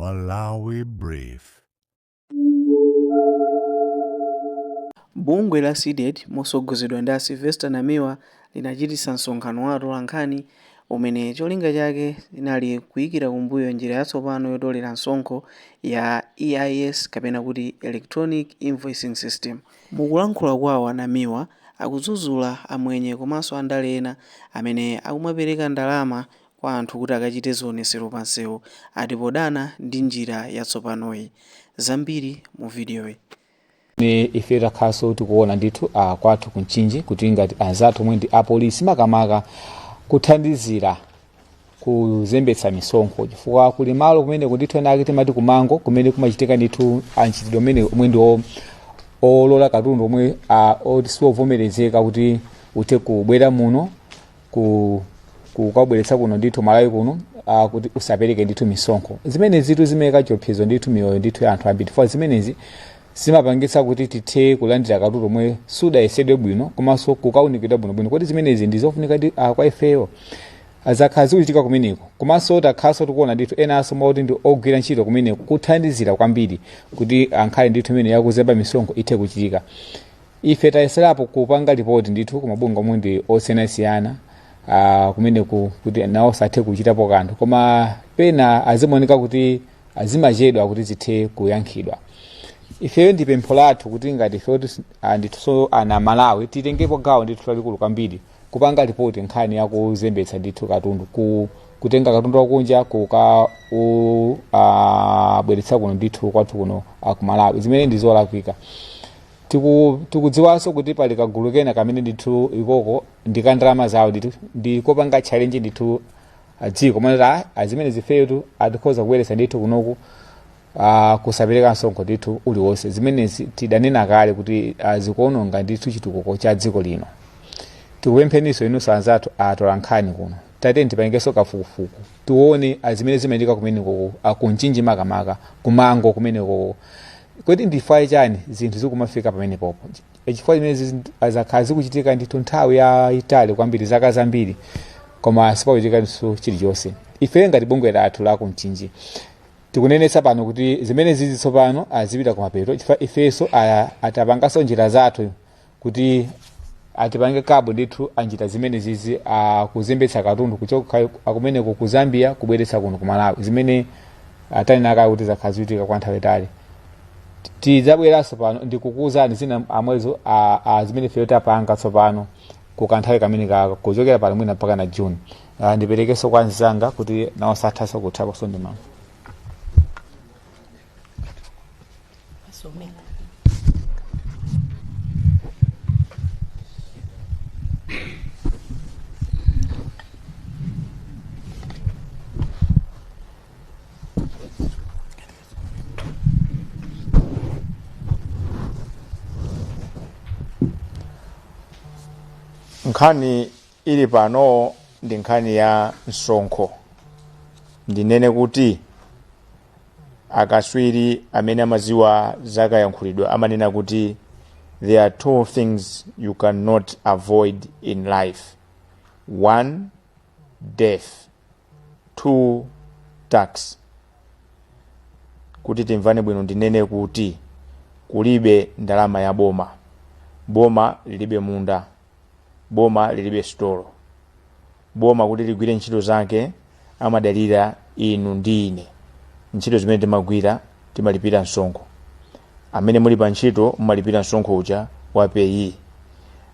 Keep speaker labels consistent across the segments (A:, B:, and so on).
A: Malawi Brief.
B: Bungwe la CDEDI motsogozedwa ndi a Sylvester Namiwa linachititsa msonkhano wa atolankhani umene cholinga chake chinali kuyikira kumbuyo njira yatsopano yotolera msonkho ya EIS kapena kuti Electronic Invoicing System. Mukulankhula kwawo a Namiwa akudzudzula amwenye komanso andale ena amene akumapereka ndalama kwa anthu kuti akachite zionesero pa msewu ati podana ndi njira yatsopanoyi. Zambiri mu vidiyoyi.
C: Ne ife takhaso tikuona ndithu kwathu ku Mchinji kuti ngati anzathu omwe ndi apolisi makamaka kuthandizira kuzembetsa misonkho, chifukwa kuli malo kumene ndithu ena ake timati kumango kumene kumachitika ndithu mchitidwe umene omwe ndi olola katundu omwe oti siwovomerezeka kuti uthe kubwera muno kukabweretsa kuno ndithu Malawi kuno, kuti usapereke ndithu misonkho. Zimenezi zimayika chiopsezo ndithu miyoyo ndithu ya anthu ambiri, chifukwa zimenezi zimapangitsa kuti tithe kulandira katundu omwe sudayesedwe bwino komanso kukaunikidwa bwinobwino kuti zimenezi ndi zofunika ndi kwa ifeyo. Zakhala zikuchitika kumeneko, komanso takhalanso tikuona ndithu enanso moti ndi ogwira ntchito kumeneko kuthandizira kwambiri kuti nkhani ndithu imene yakuzemba misonkho ithe kuchitika. Ife tayeserapo kupanga ripoti ndithu ku mabungwe omwe ndi osiyanasiyana kumeneku kuti nawo sathe kuchitapo kanthu, koma pena azimaoneka kuti azimachedwa kuti zithe kuyankhidwa. Ifeyo ndi pempho lathu kuti ngati ife kuti ndithunso ana Malawi titengepo gawo ndithu lalikulu kwambiri kupanga ripoti nkhani yakuzembetsa ndithu katundu, kutenga katundu wakunja kuka bweretsa kuno ndithu kwathu kuno ku Malawi, zimene ndi zolakwika. Tikudziwanso kuti pali kagulu kena kamene ndithu ikoko ndi kandalama zawo ndithu ndikopanga challenge ndithu dziko mwana azimene zifetu atikhoza kubweretsa ndithu kunoku kusapereka msonkho ndithu uliwonse. Zimenezi tidanena kale kuti zikuononga ndithu chitukuko cha dziko lino. Tikupempheninso inunso anzathu atola nkhani kuno, tate tipangenso kafukufuku tione zimene zimachitika kumenekoko, ku Mchinji makamaka kumango kumenekoko, kuti ndifukwa chani zinthu zikumafika pamenepopo, chifukwa zimene zakhala zikuchitika ndithu nthawi yayitali kwambiri, zaka zambiri, koma sipakuchitika ndithu chilichonse. Ife ngati bungwe lathu la ku Mchinji tikunenetsa pano kuti zimene zizi tsopano azipita kumapeto, chifukwa ifenso atapanganso njira zathu kuti atipange curb ndithu anjira zimene zizi kuzembetsa katundu kuchoka kumeneko ku Zambia kubweretsa kuno ku Malawi, zimene atanena kale kuti zakhala zikuchitika kwa nthawi itali. Tidzabweranso pano ndikukuwuzani zina amwezo zimene ifeyo tapanga tsopano kukanthawi kamene kaka kuchokera pano mwina mpaka na June. Ndiperekenso kwa anzanga kuti nawo sathanso kuthaponso ndi mawu.
D: Nkhani ili pano ndi nkhani ya msonkho. Ndinene kuti akaswiri amene amaziwa zakayankhulidwe amanena kuti there are two things you cannot avoid in life: one, death; two, tax. Kuti timvane bwino, ndinene kuti kulibe ndalama ya boma. Boma lilibe munda, boma lilibe sitolo. Boma kuti ligwire ntchito zake amadalira inu ndi ine. Ntchito zimene timagwira timalipira msonkho. Amene muli pa ntchito mumalipira msonkho uja wa PAYE.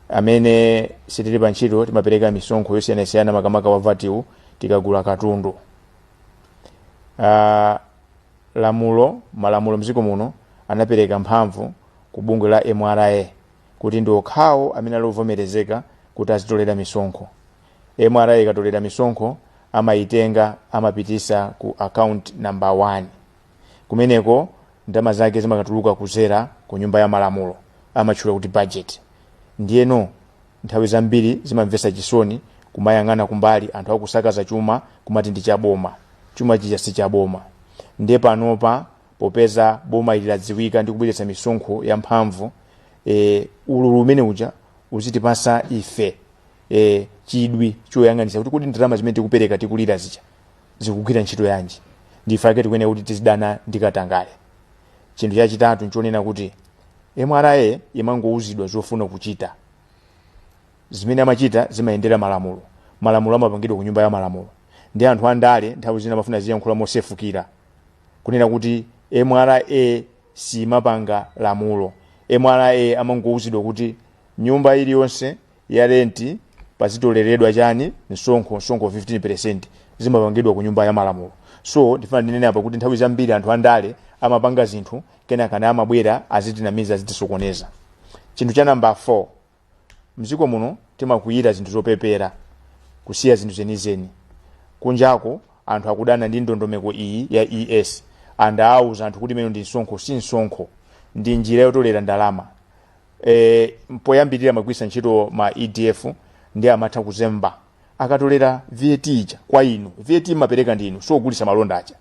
D: Amene sitili pa ntchito timapereka misonkho yosiyanasiyana, makamaka wa VAT tikagula katundu. Malamulo mdziko muno anapereka mphamvu ku bungwe la MRA kuti ndi okhawo amene ali ovomerezeka kuti azitolera misonkho. MRA ikatolera misonkho amayitenga amapitisa ku account number 1. Kumeneko ndalama zake zimakatuluka kuzera ku nyumba ya malamulo, amatchula kuti budget. Ndiyeno nthawi zambiri zimamvetsa chisoni kumayang'ana kumbali anthu akusakaza chuma kumati ndi chaboma. Chuma chija si chaboma. Ndiye panopa popeza boma ili ladziwika ndi kubweretsa misonkho ya mphamvu, ululu umene uja uzitipasa ife chidwi choyang'anisa kuti kodi ndalama zimene tikupereka tikulira zija zikugwira ntchito yanji. Ndifake tikuyenera kuti tizidana ndi katangale. Chinthu chachitatu nchonena kuti MRA imangouzidwa zofuna kuchita. Zimene amachita zimayendera malamulo. Malamulo amapangidwa ku nyumba ya malamulo. Ndi anthu andale nthawi zina amafuna ziyankhula mosefukira, kunena kuti MRA simapanga lamulo. MRA amangouzidwa kuti nyumba iliyonse ya renti pazitoleredwa chani? Msonkho, msonkho 15%. Zimapangidwa ku nyumba ya malamulo. So ndifuna ndinene apa kuti nthawi zambiri anthu andale amapanga zinthu, kenakana amabwera azitinamiza, azitisokoneza. Chinthu cha namba 4, mdziko muno timakwiyira zinthu zopepera, kusiya zinthu zenizeni. Kunjako anthu akudana ndi ndondomeko iyi ya ES, and awuza anthu kuti imene ndi msonkho. Si msonkho, ndi njira yotolera ndalama. Poyambirira amagwiritsa ntchito ma EDF, ndi amatha kuzemba akatolera VAT ija kwa inu. VAT imapereka ndinu, sogulitsa malonda aja.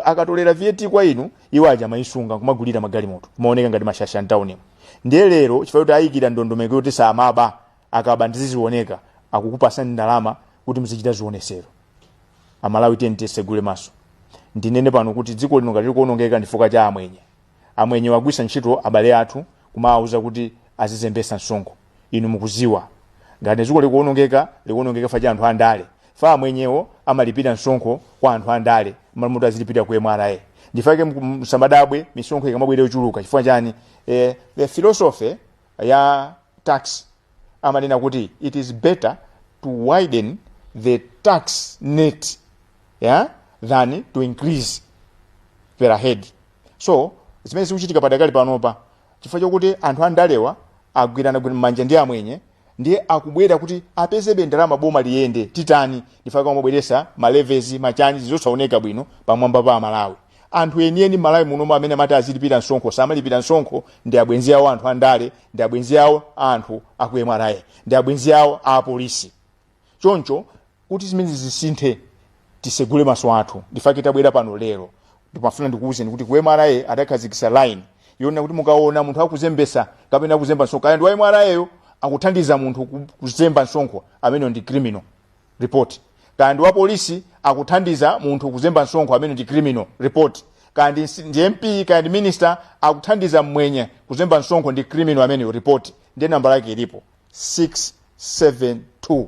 D: Akatolera VAT kwa inu, iwo aja amayisunga kumagulira magalimoto, kumaoneka ngati mashasha mtaunimo. Ndiye lero chifukwa kuti ayikira ndondomeko yoti samaba, akaba ndizizioneka, akukupasani ndalama kuti muzichita zionesero. Amalawi, tiyeni tisegule maso. Ndinene pano kuti dziko lino ngati likuonongeka ndi chifukwa cha amwenye. Amwenye wagwisa ntchito abale athu kumawauza kuti azizembesa msonkho. Inu mukuziwa ngati dziko likuonongeka, likuonongeka fa cha anthu andale. Fa amwenyewo amalipira msonkho kwa anthu andale, malamulo azilipira ku MRA. Ndifake msamadabwe misonkho ikamabwera yochuluka. Chifukwa chani? The philosophy ya tax amanena kuti it is better to widen the tax net, yeah, than to increase per head. So zimene zikuchitika padakali panopa, chifukwa chokuti anthu andalewa agwirana manja ndi amwenye, ndiye akubwera kuti apezebe ndalama boma liyende, titani? Ndifaka amabweresa ma levies, machani, zosaoneka bwino pamwamba pa Amalawi. Anthu enieni Malawi munomo amene amati azilipira msonkho samalipira msonkho, ndi abwenzi awo anthu andale, ndi abwenzi awo anthu aku MRA, ndi abwenzi awo a apolisi. Choncho kuti zimene zisinthe, tisegule maso athu. Ndifake tabwera pano lero. Ndimafuna ndikuwuzeni kuti ku MRA adakhazikitsa line yonena kuti mukaona munthu akuzembesa kapena akuzemba msonkho, kaya ndi wa MRA yo akuthandiza munthu kuzemba msonkho, amene ndi criminal, report. Kaya ndi wa polisi akuthandiza munthu kuzemba msonkho, amene ndi criminal, report. Kaya ndi MP, kaya ndi minister akuthandiza mmwenye kuzemba msonkho, ndi criminal amene, report. Ndiye namba lake ilipo 672.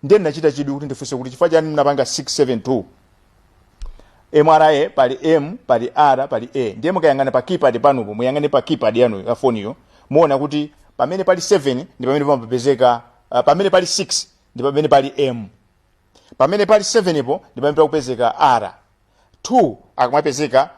D: Ndiye ndinachita chidwi kuti ndifunse kuti chifukwa chani mnapanga 672? MRA pali M, pali R, pali A. Ndiye mukayang'ana pa keypad panopo, muyang'ane pa keypad yanu ya foniyo, muona kuti pamene pali 7 ndi pamene pamapezeka, pamene pali 6 ndi pamene pali M, pamene pali 7 po ndi pamene pakupezeka R, 2 akumapezeka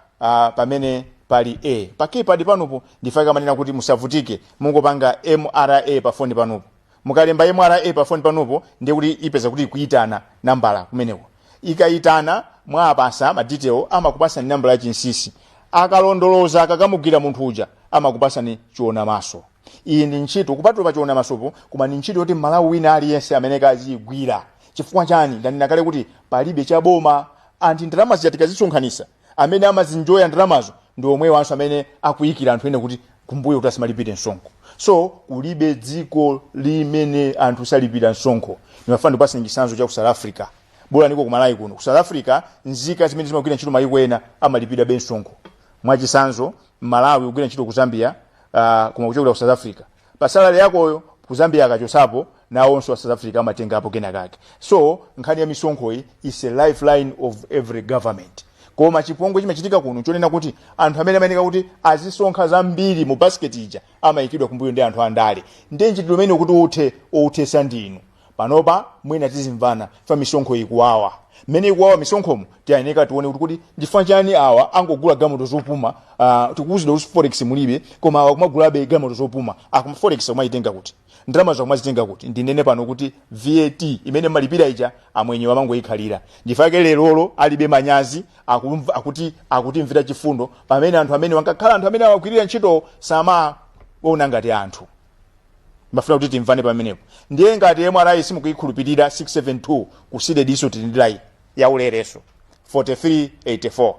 D: pamene pali A pa keypad panopo. Ndifake amanena kuti musavutike, mungopanga MRA pa foni panopo. Mukalemba MRA pa foni panopo, ndiye kuti ipeza kuti ikuitana nambala kumeneko. Ikayitana, mwapasa ma detail, amakupasani nambala ya chinsisi. Akalondoloza, akakamugwira munthu uja, amakupasani chiona maso. Iyi ndi ntchito kupatula pa chiona masopo, koma ndi ntchito yoti Malawi wina aliyense amene kaziyigwira. Chifukwa chani? Ndanena kale kuti palibe chaboma. Anthu ndalama zija tikazisonkhanisa, amene amazinjoya ndalamazo ndi omwewanso amene akuyikira anthu ene kuti kumbuyo kuti asamalipire msonkho. So kulibe dziko limene anthu salipira msonkho. Ndimafuna ndipaseni chitsanzo cha ku South Africa, bola ndiko kumalawi kuno. Ku South Africa nzika zimene zimagwira ntchito mayiko ena amalipira be msonkho. Mwachitsanzo, Malawi kugwira ntchito ku Zambia, koma kuchokera ku South Africa, pa salary yakoyo ku Zambia akachosapo, nawonso a South Africa amatengapo kena kake. So nkhani ya misonkhoyi is a lifeline of every government. Koma chipongwe chimachitika kuno chonena kuti anthu amene amayeneka kuti azisonkha zambiri mu basket ija amayikidwa kumbuyo ndi anthu andale. Ndiye mchitidwe umene kuti uthe, outhesa ndinu. Panopa mwina tizimvana fa misonkho ikuwawa. Mmene ikuwawa misonkhomo, tiyeneka tione kuti ndifukwa chani awa angogula galimoto zopuma? Tikuwuzidwa kuti forex mulibe, koma awa kumagulabe galimoto zopuma. Akuma forex akumayitenga kuti? Ndalama zakumazitenga kuti? Ndinene pano kuti VAT imene malipira ija, amwenye amangoyikhalira. Ndifake lerolo alibe manyazi, akuti akutimvera chifundo, pamene anthu amene wankakhala anthu amene awagwirira ntchito samaona ngati anthu. Mafuna kuti timvane pamenepo. Ndiye ngati MRA simukuyikhulupirira, 672, ku CDEDI tili ndi line yaulereso 4384.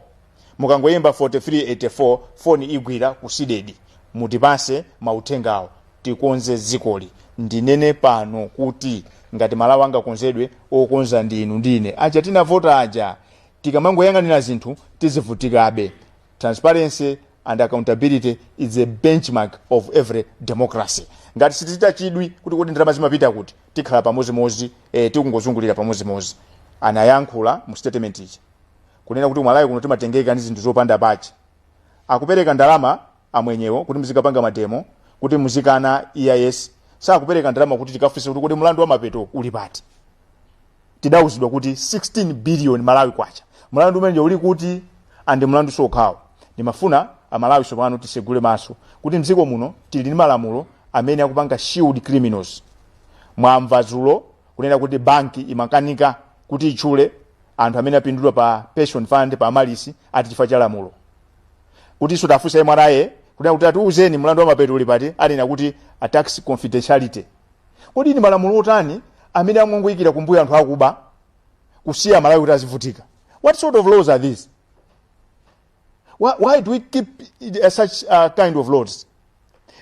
D: Mukangoyimba 4384, foni igwira ku CDEDI, mutipase mauthengawo, tikonze dzikoli. Ndinene pano kuti ngati Malawi angakonzedwe, okonza ndinu ndine. Aja tinavota aja. Tikamangoyang'anira zinthu, tizivutikabe. Transparency and accountability is a benchmark of every democracy. Ngati sitichita chidwi kuti kodi ndalama zimapita kuti, tikhala pamozimozi, tikungozungulira pamozimozi. Anayankhula mu statement ichi kunena kuti Malawi kuno timatengeka ndi zinthu zopanda pache. Akupereka ndalama amwenyewo kuti muzikapanga mademo, kuti muzikana EIS. Sakupereka ndalama kuti tikafunse kuti kodi mlandu wa Mapeto uli pati? Tidawuzidwa kuti 16 billion Malawi kwacha, mlandu umene uli kuti? And mlandu sokhawo. Ndimafuna Amalawi tsopano tisegule maso kuti mdziko muno tili ndi malamulo amene akupanga shield criminals. Mwamva dzulo kunena kuti banki imakanika kuti itchule anthu amene apindula pa pension fund, pa Amaryllis, ati chifukwa cha lamulo. Kuti so tafunsa MRA kunena kuti atiuzeni mlandu wa Mapeto uli pati, anena kuti a tax confidentiality. Kodi ni malamulo otani amene amangoyikira kumbuyo anthu akuba, kusiya Malawi kuti azivutika? What sort of laws are these? Why do we keep such kind of laws?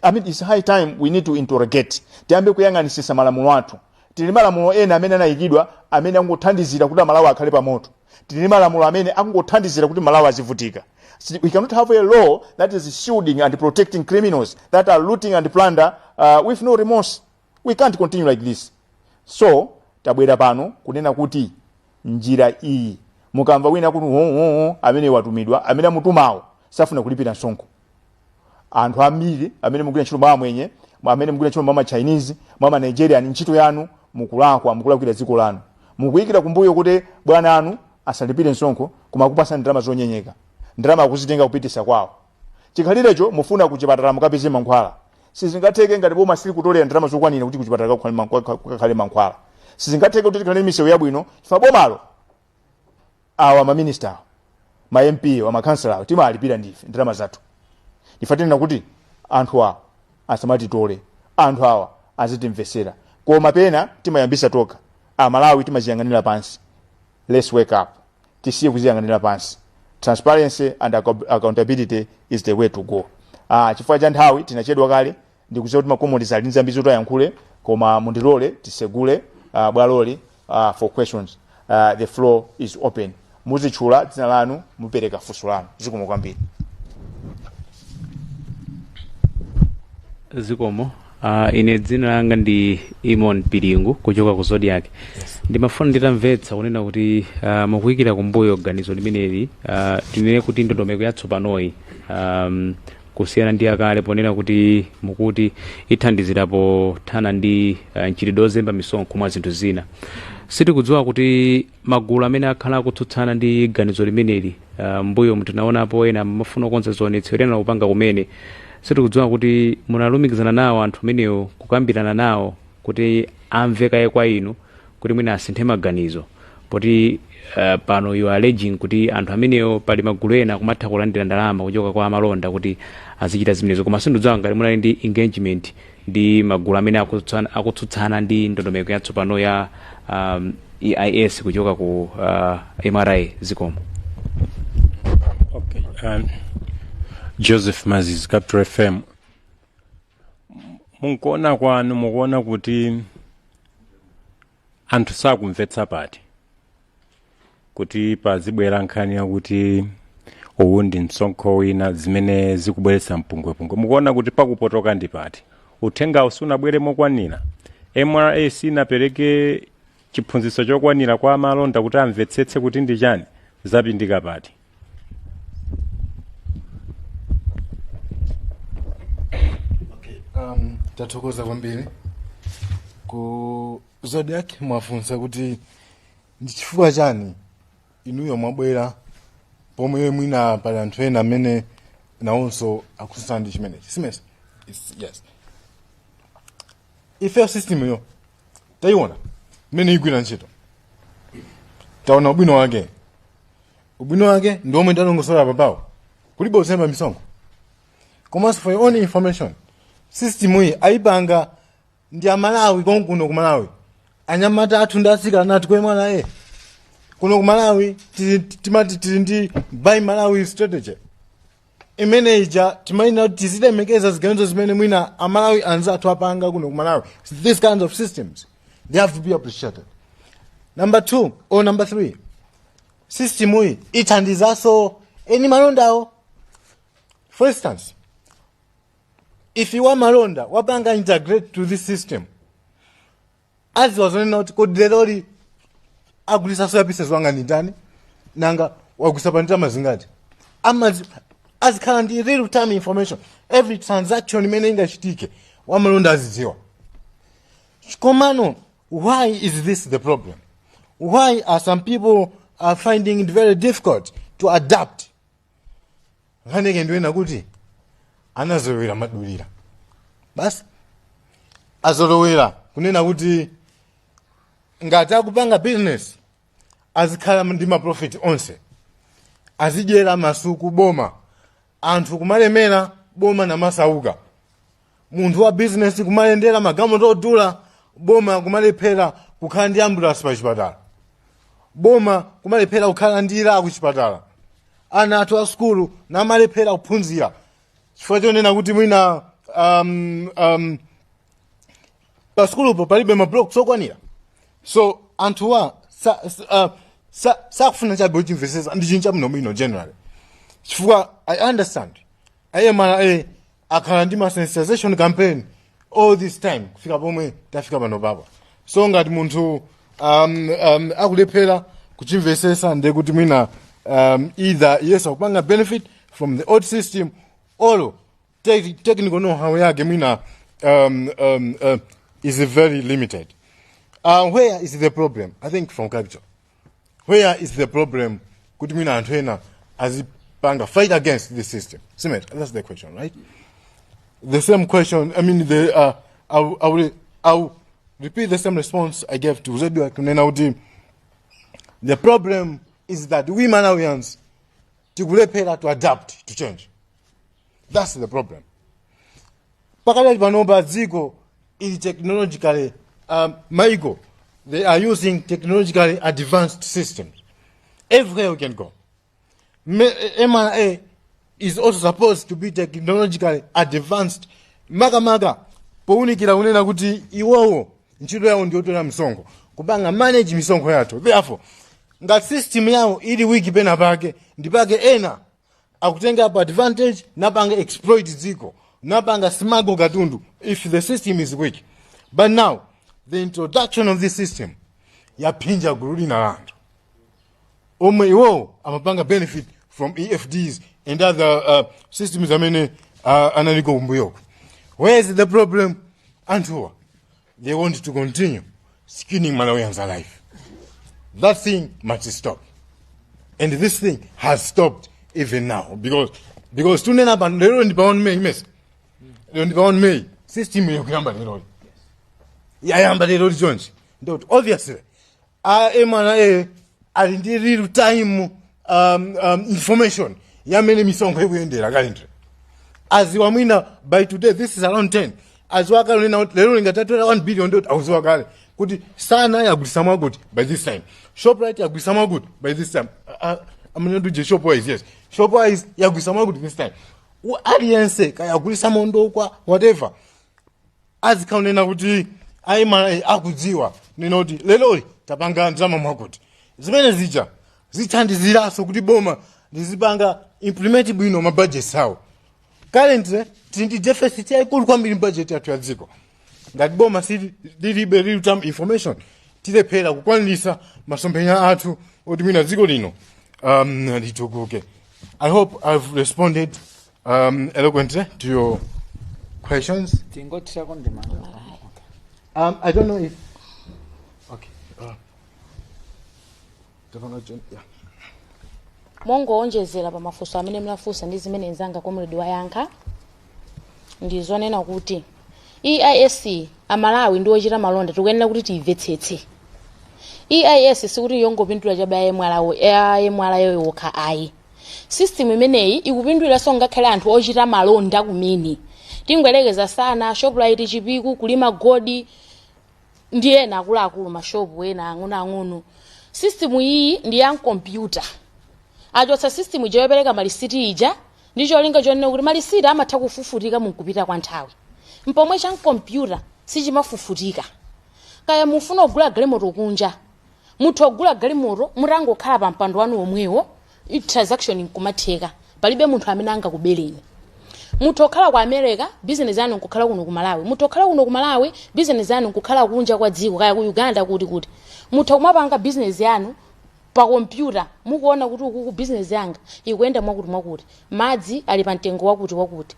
D: I mean, it's high time we need to interrogate, tiyambe kuyang'anisisa malamulo athu. Tili malamulo ena amene anayikidwa amene akungothandizira kuti Amalawi akhale pamoto. Tili malamulo amene akungothandizira kuti Malawi azivutika. We cannot have a law that is shielding and protecting criminals that are looting and plunder with no remorse. We can't continue like this. So tabwera pano kunena kuti njira iyi, mukamva wina kuti ho amene watumidwa, amene amutumawo safuna kulipira msonkho. Anthu ambiri amene mugwira ntchito mwa amwenye, amene mugwira ntchito mwa ma Chinese, mwa ma Nigerian, ntchito yanu mukulakwa, mukulakwira dziko lanu. Mukuyikira kumbuyo kuti bwana anu asalipire msonkho, koma akupasa ndalama zonyenyeka, ndalama akuzitenga kupitisa kwawo. Chikhalirecho mufuna kuchipatala mukapeze mankhwala, sizingatheke ngati boma sili kutolera ndalama zokwanira kuti kuchipatala kukakhale mankhwala. Sizingatheke kuti tikhale misewu yabwino chifukwa bomalo, awa maminista, awa ma MP, awa makhansala, awa timalipira ndife ndalama zathu. Ndife tinena kuti anthu awa asamatitole, anthu awa azitimvesera, koma pena timayambisa tokha. Amalawi timaziyang'anira pansi. Let's wake up, tisiye kuziyang'anira pansi. Transparency and accountability is the way to go. Chifukwa cha nthawi, tinachedwa kale. Ndikudziwa kuti makomodies ali ndi zambiri zoti ayankhule, koma mundilole tisegule bwaloli for questions. The floor is open. Muzitchula dzina lanu, mupereka funso lanu. Zikomo kwambiri.
E: Zikomo. Ine dzina langa ndi Imon Pilingu kuchoka ku Zodiak. Ndimafuna nditamvetsa kunena kuti mukuyikira kumbuyo ganizo limeneli, tinene kuti ndondomeko yatsopanoyi, kusiyana ndi akale, ponena kuti mukuti ithandizira pothana ndi mchitidwe ozemba misonkho mwa zinthu zina. Sitikudziwa kuti magulu amene akhala akutsutsana ndi ganizo limeneli, mbuyo tinaonapo ena amafuna kukonza zionetsero, ena kupanga kumene. Sitikudziwa kuti munalumikizana nawo anthu amenewo, kukambirana nawo kuti amve kaye kwa inu kuti mwina asinthe maganizo, poti pano you are alleging kuti anthu amenewo, pali magulu ena kumatha kulandira ndalama kuchoka kwa amalonda kuti azichita zimenezo. Koma sindidziwa ngati munali ndi engagement ndi magulu amene akutsutsana ndi ndondomeko yatsopano ya EIS kuchoka ku MRA. Zikomo.
F: Okay. Joseph Mazis, Capital FM. Munkuona kwanu, mukuona kuti anthu sakumvetsa pati kuti pazibwera nkhani yakuti uwu ndi msonkho wina, zimene zikubweretsa mpungwepungwe? Mukuona kuti pakupotoka ndi pati? Uthengawo sunabwere mokwanira? MRA sinapereke chiphunzitso chokwanira kwa amalonda kuti amvetsetse kuti ndi chani? Zapindika pati?
G: Tathokoza kwambiri ku Zodiak. Mwafunsa kuti ndi chifukwa chani inuyo mwabwera pomwe mwina pali anthu ena amene nawonso akutsutsana ndi chimenechi simesa? Yes, ifeyo system yo tayiona mmene igwira ntchito, taona ubwino wake. Ubwino wake ndi omwe ndalongosola papawo, kulibe kuzemba misonkho. Komanso, for your own information, system iyi ayipanga ndi Amalawi konkuno ku Malawi, anyamata athu ndi atsikana athu ku MRA kuno ku Malawi. Timati tili ndi Buy Malawi strategy imene ija timayina kuti tizilemekeza ziganizo zimene mwina Amalawi anzathu apanga kuno ku Malawi. These kinds of systems, they have to be appreciated. Number two or number three. System iyi ithandizanso eni malondawo. For instance, if iwa malonda wapanga integrate to this system, aziwa zonena kuti kodi leroli agulisa soya pieces wanga ndi ndani, nanga wagulisa pa ndalama zingati. Azikhala ndi real time information. Every transaction imene ingachitike, wamalonda azidziwa. Komano why is this the problem? Why are some people are finding it very difficult to adapt? Nkhani ndiwena kuti anazolowera madulira basi, azolowera kunena kuti ngati akupanga business azikhala ndi maprofit onse, azidyera masuku boma, anthu kumalemera, boma namasauka, munthu wa business kumayendera magalimoto odula, boma kumalephera kukhala ndi ambulance pa chipatala, boma kumalephera kukhala ndi ila kuchipatala, ana athu a sukulu namalephera kuphunzira chifukwa chonena kuti mwina pa sukulupo palibe mablocks okwanira. So anthuwa sakufuna chabe kuchimvesesa ndi chinthu chabwinobwino generally, chifukwa I understand MRA akhala ndi ma sensitization campaign all this time kufika pomwe tafika pano papa. So ngati munthu akulephera kuchimvesesa, ndiye kuti mwina either yes, akupanga benefit from the old system or technical know-how yake mwina is very limited. Where is the problem? I think from capital, where is the problem kuti mwina anthu ena azipanga fight against this system? Simet, that's the question, right? The same question, I mean, I will repeat the same response I gave to Zedwa, kunena kuti the problem is that we Malawians tikulephera to adapt to change. That's the problem. Pakadali panopa dziko ili technologically, maiko they are using technologically advanced systems everywhere we can go. MRA is also supposed to be technologically advanced, makamaka powunikira kunena kuti iwowo ntchito yawo ndiyotola misonkho, kupanga manage misonkho yathu. Therefore, ngati system yawo ili weak pena pake, ndipake ena akutengapo advantage napanga exploit dziko, napanga smuggle katundu if the system is weak. But now the introduction of this system yaphinja gulu lina la anthu omwe iwowo amapanga benefit from EFDs and other systems amene analiko kumbuyoko. Where is the problem? Anthuwa, they want to continue skinning Malawians alive. That thing must stop, and this thing has stopped even now, because tunena pano lero ndi pa 1 May mesa? Lero ndi pa 1 May. System yakuyamba lero, yayamba lero chonchi, ndikuti obviously a MRA ali ndi real time information yamene misonkho ikuyendera currently. Aziwa mwina by today, this is around 10, aziwa kale nena kuti lero lingatatwera 1 billion, ndoti auziwa kale kuti Sana yagulisa mwakuti by this time, Shoprite yagulisa mwakuti by this time, amene Shopwise, yes, Shopwise yagulisa mwakuti this time. Aliyense kayagulisa mondokwa, whatever, azikhaonena kuti ayi, akudziwa nena kuti leroli tapanga ndalama mwakuti. Zimene zija zithandiziranso kuti boma lizipanga implement bwino mabudgets awo. Currently tili ndi deficit yayikulu kwambiri budget yathu ya dziko. Ngati boma lilibe real time information, tilephera kukwanirisa masomphenya athu oti mwina dziko lino litukuke. I hope I've responded eloquently to your questions.
C: Tingothirako ndemanga.
G: I don't know if, okay, Tapanga yeah.
H: Mongowonjezera pa mafunso amene munafunsa ndi zimene nzanga comrade wayankha, ndi zonena kuti EIS, Amalawi ndi ochita malonda tikuyenera kuti tiyimvetsetse. EIS sikuti yongopindula chabe a MRA yokha ayi. System imeneyi ikupinduliranso ngakhale anthu ochita malonda kumene. Tingwerekeza Sana, Shoprite, Chipiku, Kulima Gold ndi ena akuluakulu, mashopu ena ang'onoang'ono. System iyi ndi ya mkompyuta. Achotsa system ija yopereka malisiti ija ndi cholinga chonena kuti malisiti amatha kufufutika munkupita kwa nthawi, mpomwe cha mkompyuta sichimafufutika. Kaya mufuna kugula galimoto kunja, Mutha kugula galimoto mutangokhala pa mpando wanu womwewo, transaction nkumatheka, palibe munthu amene angakubereni. Mutha kukhala ku America, business yanu nkukhala kuno ku Malawi. Mutha kukhala kuno ku Malawi, business yanu nkukhala kunja kwa dziko, kaya ku Uganda, kuti kuti. Mutha kumapanga business yanu pa kompyuta, mukuona kuti ukuku business yanga ikuyenda mwakuti mwakuti, madzi ali pa mtengo wakuti wakuti.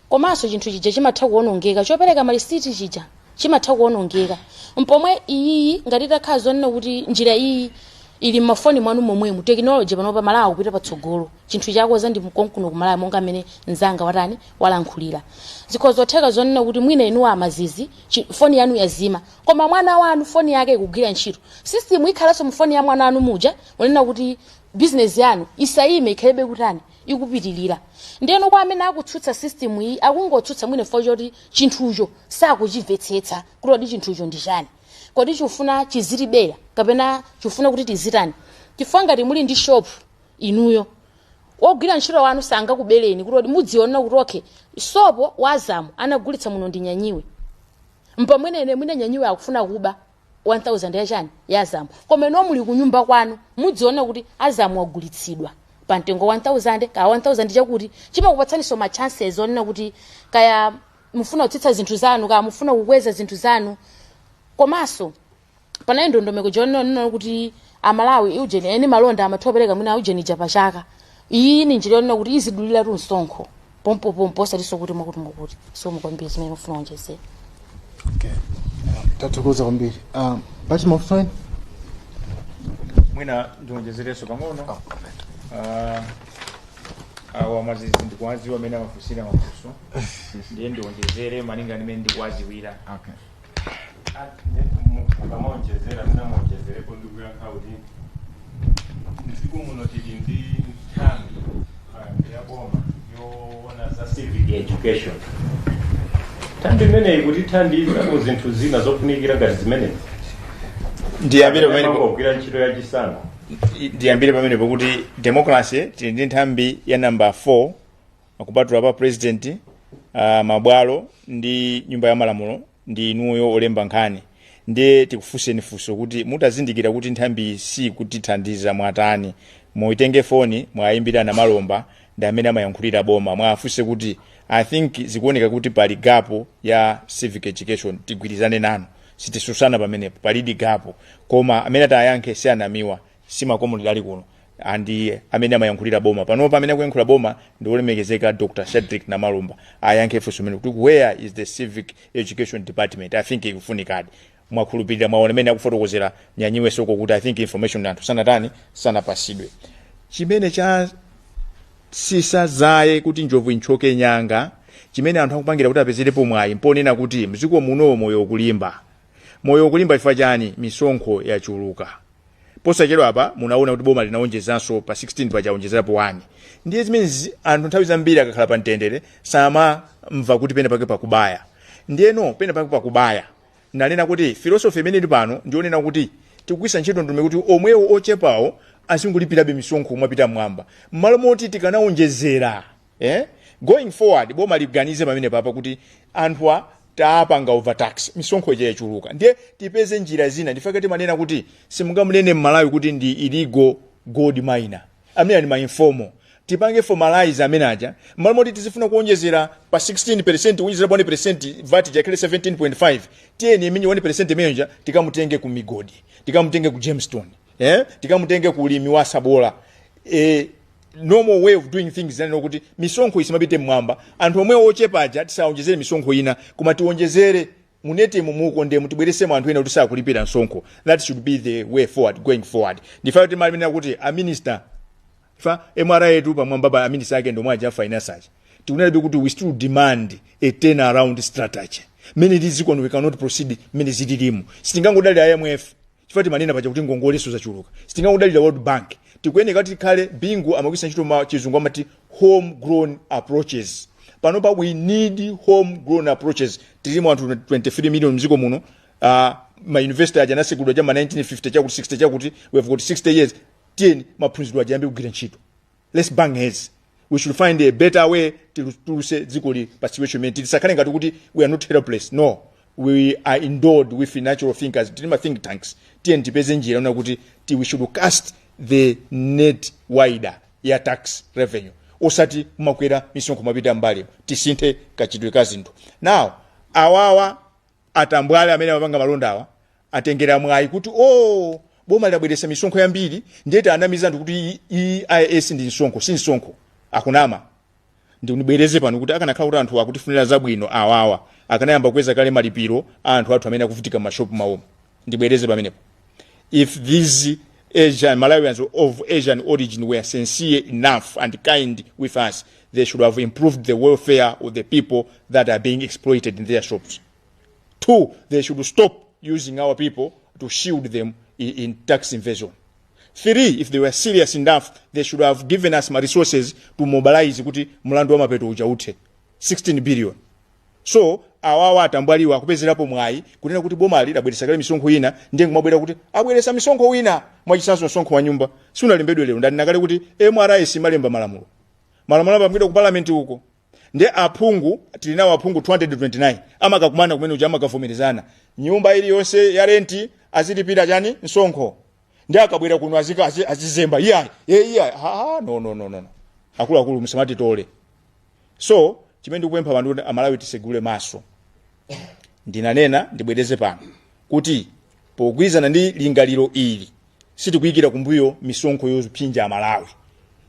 H: Komanso chinthu chija chimatha kuwonongeka, chopereka malisiti chija chimatha kuwonongeka. Mpomwe iyiyi ngati itakhala zonena kuti njira iyi ili mmafoni mwanu momwemu, technology panopa Malawi kupita patsogolo, chinthu chakoza ndi mkonkuno ku Malawi, monga amene mzanga watani walankhulira. Zikhoza zotheka zonena kuti mwina inuwo amazizi foni yanu yazima, koma mwana wanu foni yake ikugwira ntchito. System ikhalanso mu foni ya mwana wanu muja, unena kuti business yanu isayime, ikhalebe kutani, ikupitilira. Ndiyeno kwa amene akutsutsa system iyi, akungotsutsa mwine fo choti chinthucho sakuchimvetsetsa kuti kodi chinthucho ndi chani, kodi chifuna chizitibera kapena chifuna kuti tizitani? Chifukwa ngati muli ndi shop inuyo, wogwira ntchito wanu sangakubereni, kuti mudziona kuti okay, sopo wazamu anagulitsa muno ndi Nyanyiwe, mpamwene mwina Nyanyiwe akufuna kuba 1000 yachani yazamu, koma ino muli kunyumba kwanu mudziona kuti azamu wagulitsidwa pa mtengo 1000 ka 1000, chakuti chimakupatsaninso ma chances onena kuti kaya mufuna kutsitsa zinthu zanu, kaya mufuna kukweza zinthu zanu. Komanso panali ndondomeko jonena kuti Amalawi ujeni eni malonda amatha kupereka mwina ujeni ija pachaka. Iyi ni njira yonena kuti izidulira tu msonkho pompopompo, osatinso kuti mwakuti mwakuti. So mukwambiri zimene mufuna kuonjezera.
G: Okay, tathokoza kwambiri. Pachi mafunso?
D: Mwina ndionjezerenso pang'ono. Awa mazizi ndikuwaziwa amene amafunsira mafunso, ndiye ndionjezere malinga ndimene ndikuwaziwira.
G: Okay.
F: Mukamonjezera, minamonjezerepo ndikuyankha kuti mdziko muno tili ndi nthambi ya boma yoona za civic education. Nthambi imeneyi kutithandiza ku zinthu zina zofunikira ngati zimenezi.
D: Ndiyambire pamenepo.
F: Mangogwira ntchito ya chisankho.
D: Ndiyambire pamenepo kuti democracy, tili ndi nthambi ya number 4 kupatula pa president, mabwalo ndi nyumba ya malamulo ndi inuyo olemba nkhani. Ndiye tikufunseni funso kuti mutazindikira kuti nthambi si kutithandiza, mwatani? Muitenge foni, mwayimbira na Malomba, ndi amene amayankhulira boma, mwafunse kuti I think zikuoneka kuti pali gap ya civic education. Tigwirizane nanu, sitisusana pamenepo, palidi gap, koma amene atayankhe si anamiwa, si makomo ali kuno, andi amene amayankhulira boma panopa. Amene akuyankhula boma ndi olemekezeka Dr Shadrick Namalomba. Ayankhe funso imene kuti where is the civic education department? I think ikufunikadi. Mwakhulupirira, mwaona amene akufotokozera Nyanyiwe Soko kuti I think information anthu sanatani, sanapasidwe. Chimene cha sisazaye kuti njovu inchoke nyanga, chimene anthu akupangira kuti apezerepo mwayi, mponena kuti mdziko muno moyo ukulimba. Moyo ukulimba chifukwa chani? Misonkho yachuluka. Posachedwa apa munaona kuti boma linaonjezanso pa 16 pachaonjezerapo 1. Ndiye zimene anthu nthawi zambiri akakhala pa mtendere samamva kuti pena pake pakubaya. Ndiyeno pena pake pakubaya, nanena kuti philosophy imene ili pano ndionena kuti tikugwisa ntchito ndume kuti omwewo ochepawo azingolipirabe misonkho mwapita mmwamba, mmalo moti tikanaonjezera, eh? Going forward, boma liganize pamene papa kuti anthuwa taapanga overtax, misonkho ija yachuluka, ndiye tipeze njira zina. Ndifake timanena kuti simungamunene mmalawi kuti ndi illegal gold miner, amene ali ma informal. Tipange formalize amene aja, mmalo moti tizifuna kuonjezera pa 16, kuonjezera pa 1 VAT jakhale 17.5. Tiyeni imene 1 imeneja tikamutenge ku migodi, tikamutenge ku gemstone, eh? Tikamutenge ku ulimi wa sabola. Normal way of doing things zanena kuti misonkho isimapite mmwamba. Anthu omwe ochepaja tisaonjezere misonkho ina, koma tionjezere munetemu muko, ndemu tibweresemo anthu ena kuti sakulipira msonkho. That should be the way forward, going forward. Ndifayo timalimena kuti a minister fa MRA yetu pamwamba pa a minister ake ndomwe aja finance aja, tikunena kuti we still demand a turn around strategy. Mmene tizikono, we cannot proceed mmene zililimu. Sitingangodalira IMF, chifukwa timanena paja kuti ngongoleso zachuluka. Sitingangodalira World Bank. Tikuyeneka tikhale, Bingu amagwisa ntchito ma chizungu amati home grown approaches. Panopa we need home grown approaches. Tilimo anthu 23 million mdziko muno. Ma university aja anasekulidwa cha ma 1950 chakuti, 60 chakuti. We have got 60 years. Tiyeni maphunziro aja ayambe kugwira ntchito. Let's bang heads. We should find a better way tuluse dzikoli pa situation imene tilisakhale ngati kuti we are not helpless. No, We are endowed with natural thinkers, tili ma think tanks. Tiye tipeze njira yonena kuti we should cast the net wider ya tax revenue, osati kumakwera misonkho mapita mbali. Tisinthe kachitidwe ka zinthu. Now awawa atambwale amene amapanga malonda awa atengera mwayi kuti, oh, boma lidabweretsa misonkho yambiri, ndiye anamiza anthu kuti EIS ndi msonkho. Si msonkho, akunama. Ndibwereze pano kuti akanakhala kuti anthu akutifunira zabwino, awawa akanayamba kukweza kale malipiro a anthu athu amene akuvutika m'mashopu mawomo. Ndibwereze pamenepo: if these Asian Malawians of Asian origin were sincere enough and kind with us, they should have improved the welfare of the people that are being exploited in their shops. Two, they should stop using our people to shield them in tax invasion. Three, if they were serious enough, they should have given us ma resources to mobilize kuti mlandu wa mapeto uja uthe, 16 billion. So awawa atambwaliwa akupezerapo mwayi kunena kuti boma lidabweretsa kale misonkho ina, ndiye kumabwera kuti abweretsa misonkho wina. Mwachitsanzo, msonkho wa nyumba sunalembedwe lero. Ndanena kale kuti MRA simalemba malamulo, malamulo amapangidwa ku parliament uko. Ndiye aphungu tili nawo, aphungu 229 amakakumana kumene uja, amakavomerezana nyumba iliyonse ya renti azilipira chani? Msonkho. Ndi akabwera kuno azizemba, iyayi, iyayi, ha, no, no, no, no. Akuluakulu, musamatitole. So chimene ndikupempha pano kuti Amalawi tisegule maso. Ndinanena, ndibwereze pano kuti pogwirizana ndi lingaliro ili, sitikuyikira kumbuyo misonkho yopsinja Amalawi.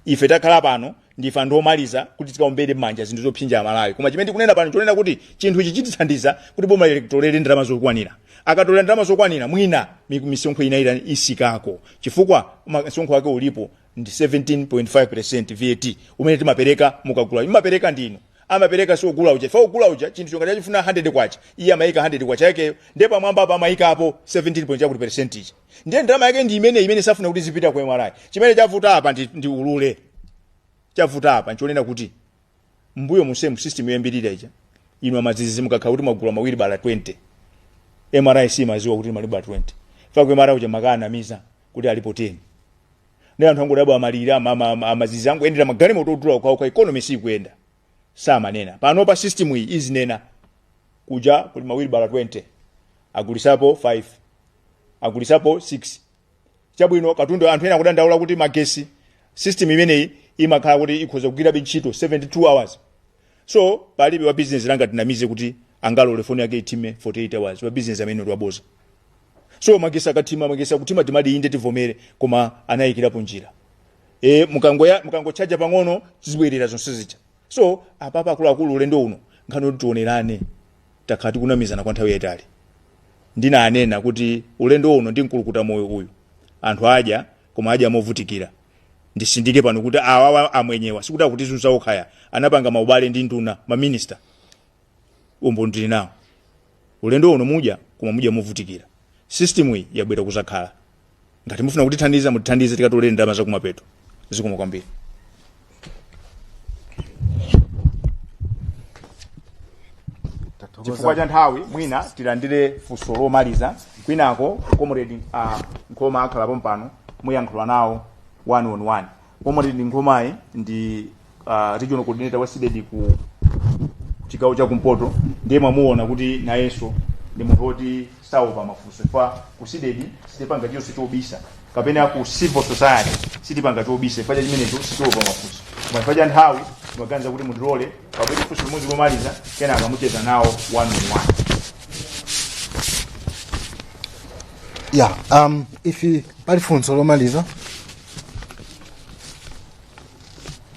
D: Ife takhala pano ndife anthu omaliza kuti tikaombere m'manja zinthu zopsinja Amalawi. Koma chimene tikunena pano chonena kuti chinthu ichi chitithandiza kuti boma litolere ndalama zokwanira. Akatolera ndalama zokwanira, mwina misonkho ina ila isikako, chifukwa msonkho wake ulipo ndi 17.5 VAT umene timapereka mukagula. Imapereka ndinu, amapereka si ogula uja. Fa ogula uja chinthu chonga chachifuna 100 kwacha, iye amayika 100 kwacha yakeyo, ndiye pamwamba apa amayikapo 17 point chakuti percentage, ndiye ndalama yake ndi imene safuna kuti zipita ku MRA. Chimene chavuta apa ndi ulule. Chavuta apa nchonena kuti mbuyo musemu system yoyambirira ija, inu amazizi mukakhala kuti mwagula mawilibala 20, MRA simaziwa kuti mawilibala 20 fa ku MRA uja makanamiza kuti alipo 10. Ndi anthu angodabwa, amalira, amazizi angoyendera magalimoto odula okhaokha, economy sikuyenda, samanena. Pano pa system iyi izinena kuja kuli mawilibala 20, agulisapo 5, agulisapo 6. Chabwino, katundu anthu ena akudandaula kuti magesi. System imeneyi imakhala kuti ikhoza kugwirabe ntchito 72 hours, so palibe wa business langa tinamize kuti angalole foni yake ithime 48 hours. Wa business amene ndi waboza. So magesi akathima, magesi akuthima, timati inde, tivomere, koma anayikirapo njira. Mukangoya mukangochaja pang'ono, zibwerera zonse zija. So apapa akuluakulu, ulendo uno nkhani yoti tionerane. Takhala tikunamizana kwa nthawi yayitali. Ndinanena kuti ulendo uno ndi mkulukuta moyo uyu, anthu adya, koma adya movutikira. Ndisindike pano kuti awawa amwenyewa sikuti akutizunza okhaya, anapanga maubale ndi nduna, maminista, umboni ndili nawo. Ulendo uno mudya, koma mudya movutikira. System iyi yabwera kuzakhala. Ngati mufuna kutithandiza, mutithandize tikatolere ndalama zakumapeto. Zikomo kwambiri. Chifukwa cha nthawi, mwina tilandire funso lomaliza, kwinako Comrade Nkhoma akhalapo mpano, muyankhula nawo one on one. Comrade Nkhomayi ndi regional coordinator wa CDEDI ku chigawo cha kumpoto, ndiye mwamuona kuti nayenso ndi munthu woti saopa mafunso. Fa ku CDEDI sitipanga chiyonse chobisa, kapena ku civil society sitipanga chobisa. Chifukwa cha chimenecho sitiopa mafunso, koma chifukwa cha nthawi timaganiza kuti mundilole pabwere funso limodzi lomaliza, kenaka mucheza nawo one on one.
G: Yeah, if pali funso lomaliza,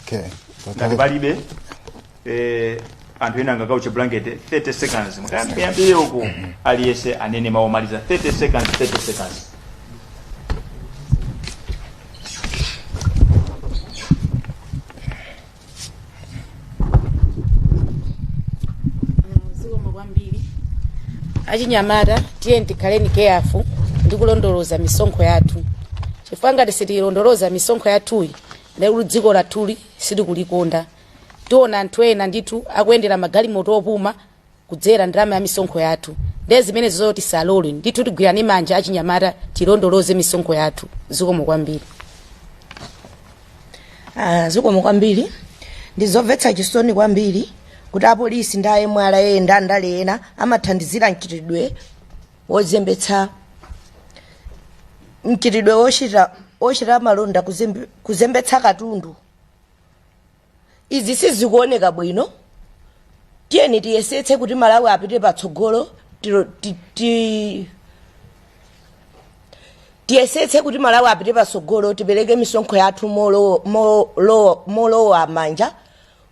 G: okay.
D: Ngati palibe, anthu ena angakauche blanket. 30 seconds, mukayambire uko, aliyense anene mawu omaliza. 30 seconds, 30 seconds.
H: Zikomo kwambiri. Achinyamata, tiye tikhaleni careful ndi kulondoloza misonkho yathu, chifukwa ngati sitilondoloza misonkho yathuyi, ndekuti dziko lathuli sitikulikonda. Tiona anthu ena ndithu akuyendera magalimoto opuma kudzera ndalama ya misonkho yathu. Ndiye zimene zozo tisalole ndithu. Tigwirane manja achinyamata, tilondoloze misonkho yathu. Zikomo kwambiri.
I: Ah, zikomo kwambiri. Ndizomvetsa chisoni kwambiri Kuti apolisi ndi a MRA ndi andale ena amathandizira mchitidwe wozembetsa, mchitidwe wochita malonda kuzembetsa katundu. Izi sizikuoneka bwino. Tiyeni tiyesetse kuti Malawi apite patsogolo, tiyesetse kuti Malawi apite patsogolo, tipereke misonkho yathu molowa manja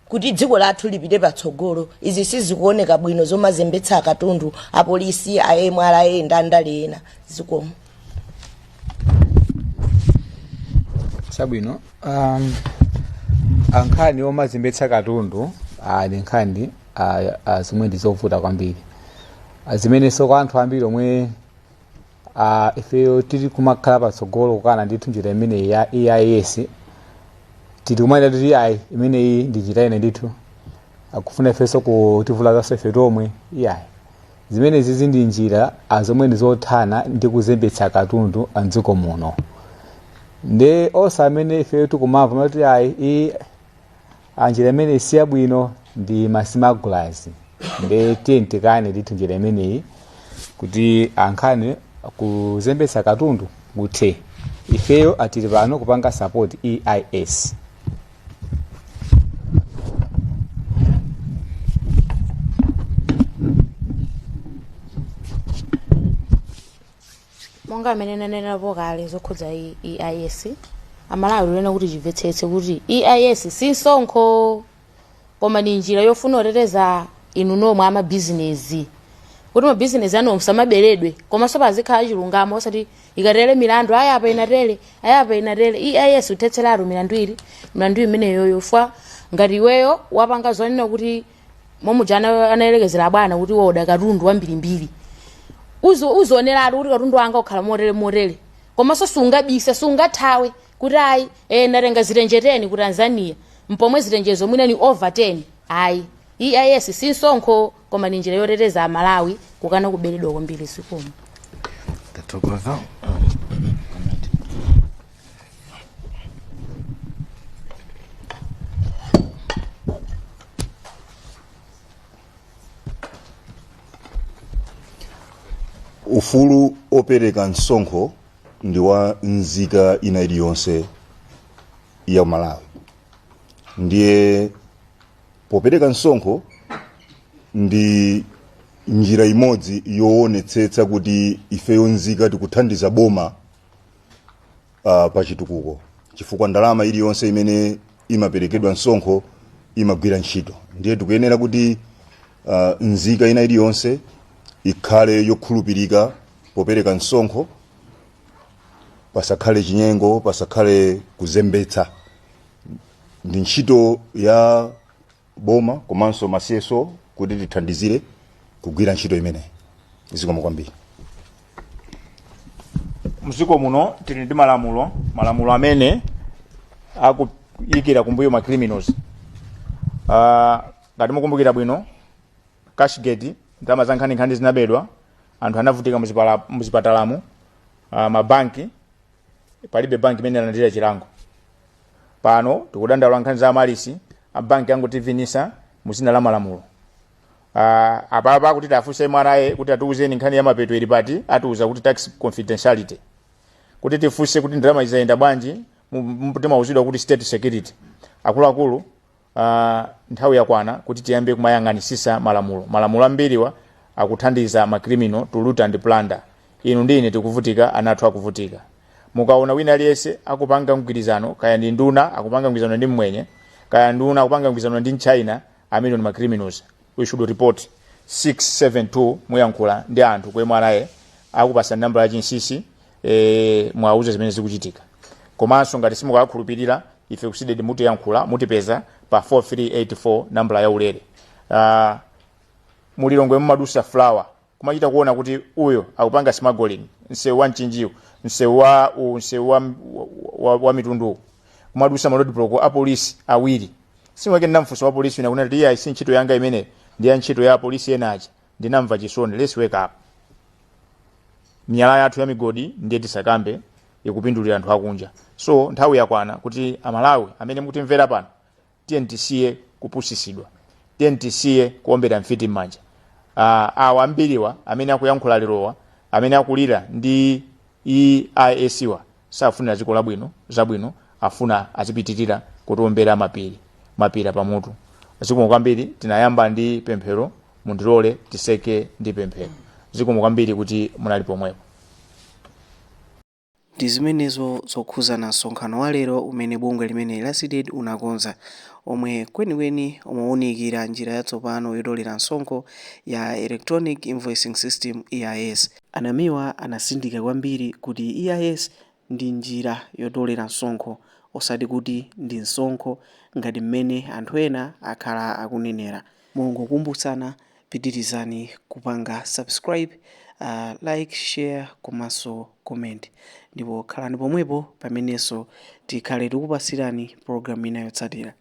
I: kuti dziko lathu lipite patsogolo. Izi sizikuoneka bwino zomazembetsa katundu apolisi, a MRA ndi andale ena. Zikomo.
C: Chabwino, ankhani omazembetsa katundu ndi nkhani zomwe ndi zovuta kwambiri, zimenenso kwa anthu ambiri omwe ifeyo tili kumakhala patsogolo kukana ndithu njira imeneyi ya EIS, tili kumayenda kuti ayi, imeneyi ndi njira ina ndithu akufuna ifenso kutivulazanso ife tomwe. Iyayi, zimenezi ndi njira zomwe ndi zothana ndi kuzembetsa katundu mdziko muno. Ndi onse amene ifeyo tikumamva mati ayi, iyi njira imeneyi si yabwino, ndi ma smugglers. Ndi tiye tikane ndithu njira imeneyi kuti ankhani kuzembetsa katundu kuthe. Ifeyo atili pano kupanga support EIS.
H: Monga amene nanenapo kale zokhudza EIS, Amalawi lulena kuti chimvetsetse kuti EIS si msonkho, koma ni njira yofuna kuteteza inu nomwe amabizinesi, kuti mabizinesi anu musamaberedwe, komanso pazikhala chilungamo, osati ikatere milandu aya apa inatere, aya apa inatere. EIS uthetseratu milandu ili milandu imeneyo yofa ngati iweyo wapanga zonena kuti momwe anayerekezera bwana kuti woda katundu wambirimbiri, uzioneratu kuti katundu wanga ukhala motere motere, komanso sungabise, sungathawe kuti ayi, ndatenga zitenje 10 ku Tanzania, mpomwe zitenjezo mwina ni over 10. Ayi, EIS si msonkho, koma ni njira yoteteza Amalawi kukana kuberedwa kwambiri. Zikomo.
G: Tathokoza.
J: Ufulu opereka msonkho ndi wa nzika ina iliyonse ya Malawi. Ndiye popereka msonkho ndi njira imodzi yoonetsetsa kuti ifeyo nzika tikuthandiza boma pa chitukuko, chifukwa ndalama iliyonse imene imaperekedwa msonkho imagwira ntchito. Ndiye tikuyenera kuti nzika ina iliyonse ikhale yokhulupirika popereka msonkho, pasakhale chinyengo, pasakhale kuzembetsa. Ndi ntchito ya boma komanso ma CSO kuti tithandizire kugwira ntchito imeneyi. Zikomo kwambiri.
D: Mdziko muno tili ndi malamulo, malamulo amene akuyikira kumbuyo ma criminals. Ngati mukumbukira bwino, Cashgate, ndalama za nkhaninkhani zinabedwa, anthu anavutika muzipatalamu, mabanki, palibe banki imene inalandira chilango. Pano tikudandaula nkhani za Amaryllis, abanki angotivinisa muzina la malamulo. Apapa kuti tiafunse MRA kuti atiuzeni nkhani ya mapeto ili pati, atiuza kuti tax confidentiality. Kuti tifunse kuti ndalama izayenda bwanji, timauzidwa kuti state security. Akuluakulu, nthawi yakwana kuti tiyambe kumayang'anisisa malamulo. Malamulo ambiriwa akuthandiza ma criminal to loot and plunder. Inu ndi ine tikuvutika, ana athu akuvutika. Mukaona wina aliyense akupanga mgwirizano, kaya ndi nduna akupanga mgwirizano ndi mmwenye, kaya nduna akupanga mgwirizano ndi mchina, amene ndi ma criminals, we should report. 672 muyankhula ndi anthu ku MRA, akupasa nambala ya chinsinsi, mwauze zimene zikuchitika. Komanso ngati simukakhulupirira ife ku CDEDI, mutiyankhula, mutipeza pa 4384, nambala ya ulere. Mulilongwe mumadusa flour, kumachita kuona kuti uyo akupanga smuggling, msewu wa Mchinjiwo, msewu wa u msewu wa mitundu, kumadusa ma roadblock a polisi awiri. Simweke ndinamfunsa wa polisi wina kunena kuti iye si ntchito yanga imene, ndi ya ntchito ya polisi ena aja. Ndinamva chisoni. Let's wake up. Miyala yathu ya migodi ndiye tisakambe, ikupindulira anthu akunja. So nthawi yakwana kuti Amalawi amene mukutimvera pano, tiye tisiye kupusisidwa. Tiyeni tisiye kuombera mfiti m'manja. Awa ambiriwa amene akuyankhula lerowa, amene akulira ndi EIS wa, safunira dziko labwino zabwino, afuna azipitirira kutiombera mapiri mapira pamutu. Zikomo kwambiri. Tinayamba ndi pemphero, mundilole titseke ndi pemphero. Zikomo kwambiri kuti munali pomwepo.
B: Ndi zimenezo zokhuzana msonkhano wa lero umene bungwe limene la CDEDI unakonza, omwe kwenikweni umawunikira njira yatsopano yotolera msonkho ya Electronic Invoicing System, EIS. A Namiwa anasindika kwambiri kuti EIS ndi njira yotolera msonkho, osati kuti ndi msonkho ngati mmene anthu ena akhala akunenera. Mongokumbutsana, pitirizani kupanga subscribe, like, share komanso comment, ndipo khalani pomwepo pamenenso tikhale tikupasirani program ina yotsatira.